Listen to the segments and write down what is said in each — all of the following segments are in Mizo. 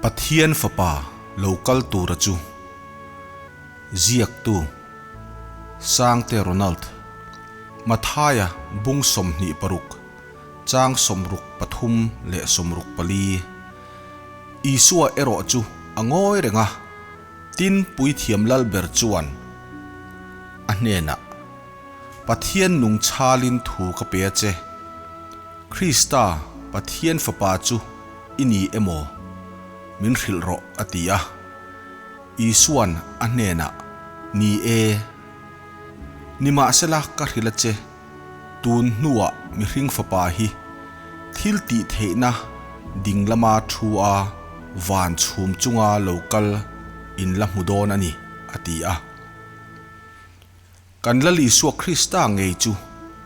Pathian Fapa lo kal tura chu Ziaktu, Sangte Ronald, Mathaia bung 26, chang 63 leh 64. Isua erawh chu a ngawi reng a, tin Puithiam Lalber chuan a hnenah, Pathian nung chhalin thu ka pe a che. Krista, Pathian Fapa chu i ni emaw? Min hrilh rawh, a ti a. Isua'n a hnenah, Ni e. Nimahsela ka hrilh a che, tun hnuah mihring Fapa hi thil tih theihna ding lama thu a van chhum chunga lo kal in la hmu dawn a ni, a ti a. Kan Lal Isua Krista ngei chu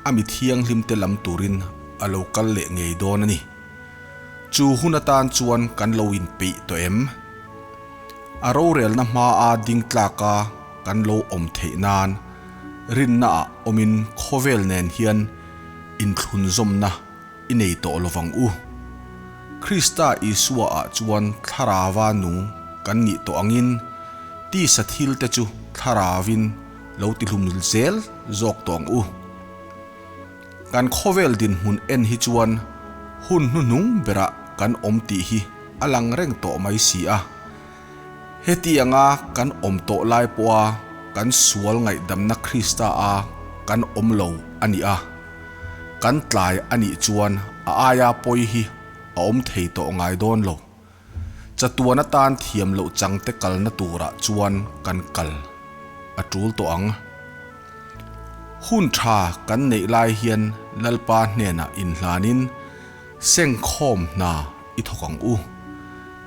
a mi thianghlimte lam turin a lo kal leh ngei dawn a ni. Chu hun atan chuan kan lo inpeih tawh em? A rorelna hmaa ding tlaka kan lo awm theih nan rinnaah awmin khawvel nen hian inthlunzawmna i nei tawh lovang u. Krista Isua-ah chuan thlarava nung kan nih tawh angin tisa thilte chu thlaravin lo tihlum zel zawk tawh ang u. Kan khawvel dinhmun en hi chuan hun hnuhnung berah kan awm tih hi a lang reng tawh mai si a. Hetianga kan awm tawh lai pawha kan sual ngaihdamna Krista-a kan awm lo a ni a. Kan tlai a nih chuan a aia pawi hi a awm thei tawh ngai dawn lo. Chatuan atan thiam loh changte kalna turah chuan kan kal a tul tawh ang. Hun tha kan neih lai hian Lalpa hnenah inhlanin sengkhawm hna i thawk ang u.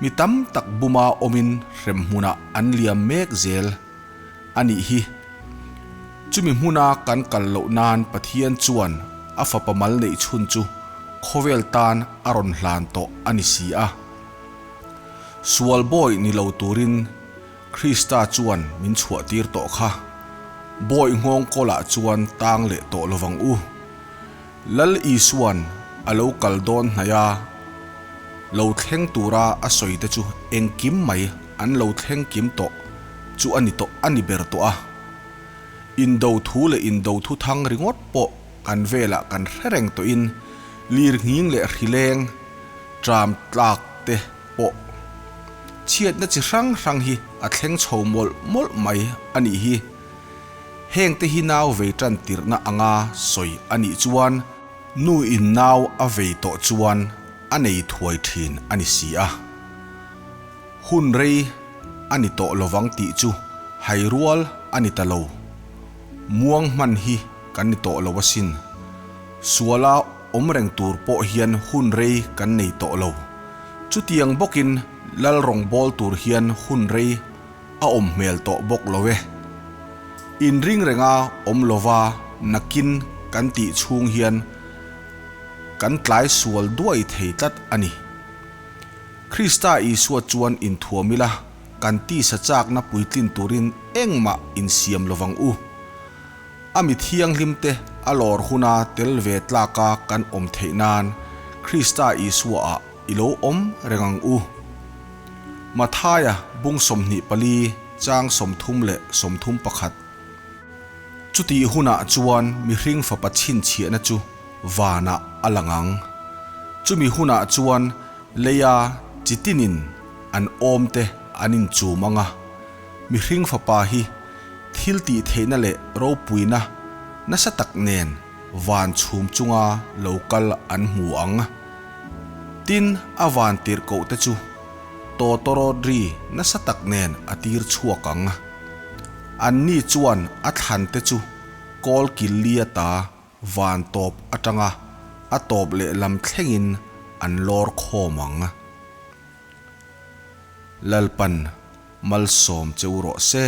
Mi tam tak buma awmin hremhmunah an liam mek zel a nih hi. Chumi hmuna kan kal loh nan Pathian chuan a fapa mal neih chhun chu khawvel tan a rawn hlan tawh a ni si a. Sual bawi ni lo turin Krista chuan min chhuah tir tawh kha. Bawi nghawng kawlah chuan tang leh tawh lovang u. Lal Isua'n a lo kal dawn hnaih a, lo thleng tura a sawi te chu engkim mai an lo thleng kim tawh chu a ni tawh a ni ber tawh a. Indo thu leh indo thu thang ringawt pawh kan velah kan hre reng tawhin lir nghing leh hrileng tram tlak te pawh chhiatna chi hrang hrang hi a thleng chho mawlh mawlh mai a nih hi. Hengte hi nau vei tan tirhna anga sawi a nih chuan nu in nau a vei tawh chuan a nei thuai thin a ni si a. Hun rei a ni tawh lovang tih chu hai rual a ni ta lo. Muang hman hi kan ni tawh lo asin. Suala awm reng tur pawh hian hun rei kan nei tawh lo. Chutiang bawkin lal rawngbawl tur hian hun rei a awm hmel tawh bawk lo e. Inring renga awm lova nakin kan tih chhung hian kan tlai sual duai thei tlat a ni. Krista Isua chuan inthuam ila kan tisa chakna puitlin turin engmah insiam lovang u. A mi thianghlimte a lawr huna tel ve tlaka kan awm theih nan Krista Isuaah i lo awm reng ang u. Mathaia bung 24 chang 30 31. Chutih hunah chuan mihring fapa chhinchhiahna chu vanah a lang ang. Chumi hunah chuan leia chi tinin an awmte an inchum ang a, mihring fapa hi thil tih theihna leh ropuina nasa tak nen van chhum chunga lo kal an hmu ang. Tin, a van tirhkoh te chu tawtawrawt ri nasa tak nen a tir chhuak ang. Anni chuan a thlan te chu kawl kil li ata van tawp atanga a tawp lehlam thlengin an lawr khawm ang. Lalpan malsawm che u rawh se.